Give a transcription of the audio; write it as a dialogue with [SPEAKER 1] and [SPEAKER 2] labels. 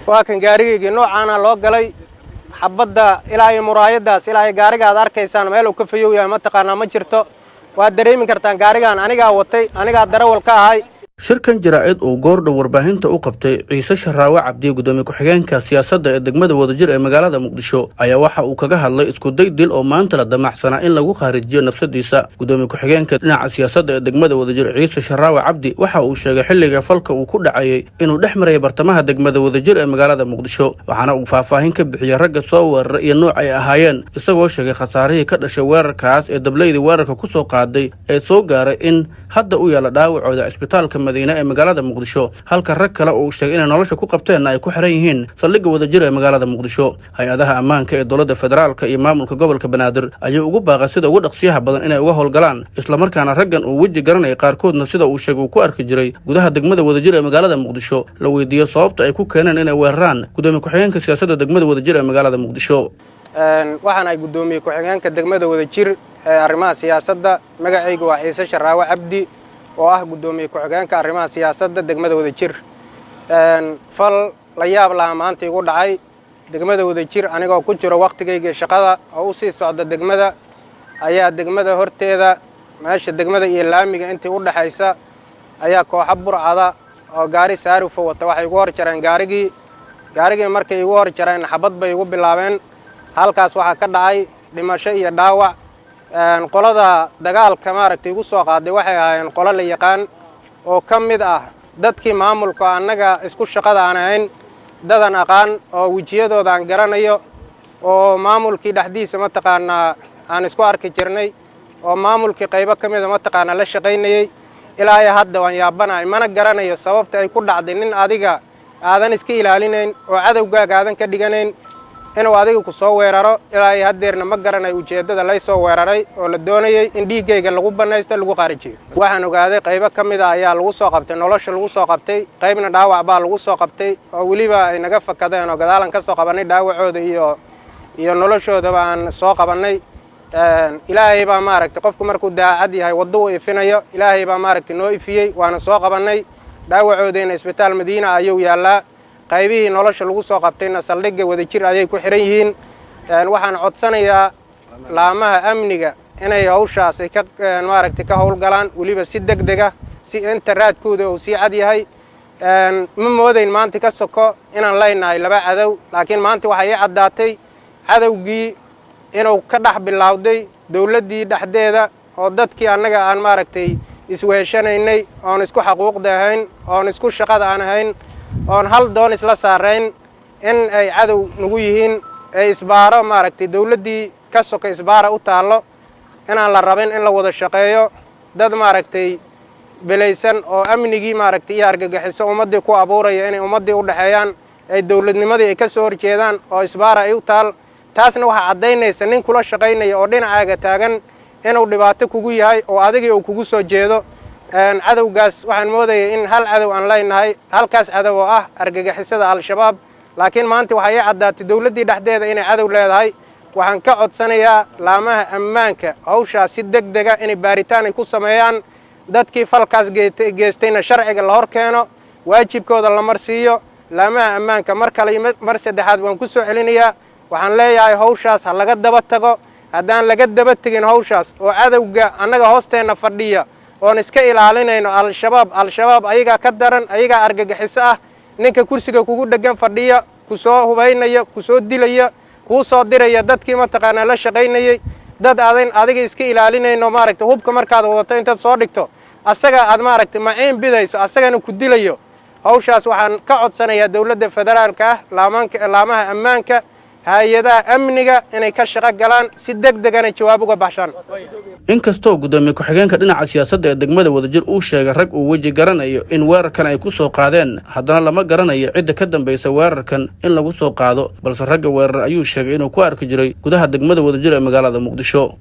[SPEAKER 1] Waa kan gaarigaygii noocaana loo galay xabadda ilaa iyo muraayadaas ilaa iyo gaariga aad arkaysaan meel uu ka fayow yahay mataqaanaa ma jirto. Waad dareemi kartaan gaarigaan anigaa watay, anigaa darawal ka ahay.
[SPEAKER 2] Shirkan jaraa'id uu goordhow warbaahinta u qabtay Ciise Sharaawe Cabdi, gudoomiye ku-xigeenka siyaasadda ee degmada Wadajir ee magaalada Muqdisho, ayaa waxa uu kaga hadlay iskuday dil oo maanta la damacsanaa in lagu khaarijiyo nafsadiisa. Gudoomiye ku-xigeenka dhinaca siyaasadda ee degmada Wadajir, Ciise Sharaawe Cabdi, waxa uu sheegay xilliga falka uu ku dhacayay inuu dhex marayay bartamaha degmada Wadajir ee magaalada Muqdisho, waxaana uu faahfaahin ka bixiyey ragga soo weeraray iyo nooc ay ahaayeen, isagoo sheegay khasaarihii ka dhashay weerarkaas ee dableydii weerarka ku soo qaaday ee soo gaaray in hadda u yaalla dhaawacooda cisbitaalka Madiine ee magaalada Muqdisho, halka rag kale oo uu sheegay inay nolosha ku qabteenna ay ku xiran yihiin saldhigga Wadajir ee magaalada Muqdisho. Hay-adaha ammaanka ee dowladda federaalka iyo maamulka gobolka Banaadir ayuu ugu baaqay sida ugu dhaqsiyaha badan inay uga howlgalaan, islamarkaana raggan uu weji garanaya qaarkoodna, sida uu sheegay, uu ku arki jiray gudaha degmada Wadajir ee magaalada Muqdisho, la weydiiyo sababta ay ku keeneen inay weeraraan gudoomiye ku-xigeenka siyaasadda degmada Wadajir ee magaalada Muqdisho.
[SPEAKER 1] Waxaan ahay guddoomiye ku-xigeenka degmada Wadajir ee arrimaha siyaasadda. Magacaygu waa Ciise Sharaawe Cabdi oo ah guddoomiye ku-xigeenka arrimaha siyaasadda degmada Wadajir. Fal la yaab lahaa maanta igu dhacay degmada Wadajir anigoo ku jiro wakhtigaygii shaqada oo u sii socda degmada, ayaa degmada horteeda, meesha degmada iyo laamiga intii u dhexaysa, ayaa kooxo burcada oo gaari saarufo wata waxay igu hor jareen gaarigii. Gaarigii markay igu hor jareen, xabad bay igu bilaabeen. Halkaas waxaa ka dhacay dhimasho iyo dhaawac. Qolada dagaalka maaragtay igu soo qaaday waxay ahaayeen qolo la yaqaan oo ka mid ah dadkii maamulka, annaga isku shaqada aan ahayn, dadan aqaan oo wejiyadooda aan garanayo, oo maamulkii dhexdiisa mataqaanaa aan isku arki jirnay, oo maamulkii qaybo ka mida mataqaanaa la shaqaynayey. Ilaa iyo hadda waan yaabanahay, mana garanayo sababta ay ku dhacday nin adiga aadan iska ilaalinayn oo cadowgaaga aadan ka dhiganayn inuu adiga ku soo weeraro. Ilaa iyo haddeerna ma garanayo ujeeddada lay soo weeraray oo la doonayey in dhiiggayga lagu bannaysto, lagu qaarijiyo. Waxaan ogaaday qaybo ka mid a ayaa lagu soo qabtay, nolosha lagu soo qabtay, qaybna dhaawac baa lagu soo qabtay, oo weliba ay naga fakadeen oo gadaalan ka soo qabannay dhaawacooda iyo noloshoodaba aan soo qabannay. Ilaahay baa maaragtay, qofku markuu daacad yahay waddo uu ifinayo, Ilaahay baa maaragtay noo ifiyey, waana soo qabannay. Dhaawacoodayna isbitaal Madiina ayuu yaallaa, qaybihii nolosha lagu soo qabtayna saldhigga Wadajir ayay ku xihan yihiin. Waxaan codsanayaa laamaha amniga inay hawshaas ay ka maaragtay ka howlgalaan, weliba si deg deg ah, si inta raadkooda uu sii cad yahay. Ma moodayn maanta ka soko inaan leynahay laba cadow, laakiin maanta waxaa ii caddaatay cadowgii inuu ka dhex bilowday dowladdii dhexdeeda, oo dadkii annaga aan maaragtay isweheshanaynay, oon isku xaquuqda ahayn, oon isku shaqada aan ahayn, oon hal doon isla saarayn, in ay cadow nagu yihiin, ee isbaaro maaragtay dowladdii ka soka isbaara u taallo, inaan la rabin in la wada shaqeeyo, dad maaragtay belaysan oo amnigii maaragtay iyo argagixiso ummaddii ku abuuraya inay ummaddii u dhexeeyaan, ay dowladnimadii ay ka soo horjeedaan oo isbaara ay u taal. Taasna waxaa caddaynaysa nin kula shaqaynaya oo dhinacaaga taagan inuu dhibaato kugu yahay oo adigii uu kugu soo jeedo. Cadowgaas waxaan moodayay in hal cadow aan leynahay, halkaas cadow oo ah argagixisada Al-Shabaab, laakiin maanta waxaa ii caddaatay dowladdii dhexdeeda inay cadow leedahay. Waxaan ka codsanayaa laamaha ammaanka hawshaas si deg dega inay baaritaan ay ku sameeyaan, dadkii falkaas geestayna sharciga la hor keeno, waajibkooda la marsiiyo laamaha ammaanka. Mar kale iyo mar saddexaad waan ku soo celinayaa, waxaan leeyahay hawshaas ha laga daba tago. Haddaan laga daba tegin hawshaas oo cadowga annaga hoosteenna fadhiya oon iska ilaalinayno Al-Shabaab, Al-Shabaab ayagaa ka daran, ayagaa argagixiso ah. Ninka kursiga kugu dheggan fadhiya, ku soo hubaynaya, ku soo dilaya, kuu soo diraya dadkii mataqaanaa la shaqaynayey, dad adan adiga iska ilaalinayno, maaragtay hubka markaad wadato intaad soo dhigto asaga aad maaragtay maciin bidayso, asagana ku dilayo. Hawshaas waxaan ka codsanayaa dowladda federaalka ah, laamaha ammaanka, hay-adaha amniga inay ka shaqo galaan, si deg degana jawaab uga baxshaan.
[SPEAKER 2] Inkastoo guddoomiye ku-xigeenka dhinaca siyaasadda ee degmada Wadajir uu sheegay rag uu weji garanayo in weerarkan ay ku soo qaadeen, haddana lama garanayo cidda ka dambaysa weerarkan in lagu soo qaado, balse ragga weerar ayuu sheegay inuu ku arki jiray gudaha degmada Wadajir ee magaalada Muqdisho.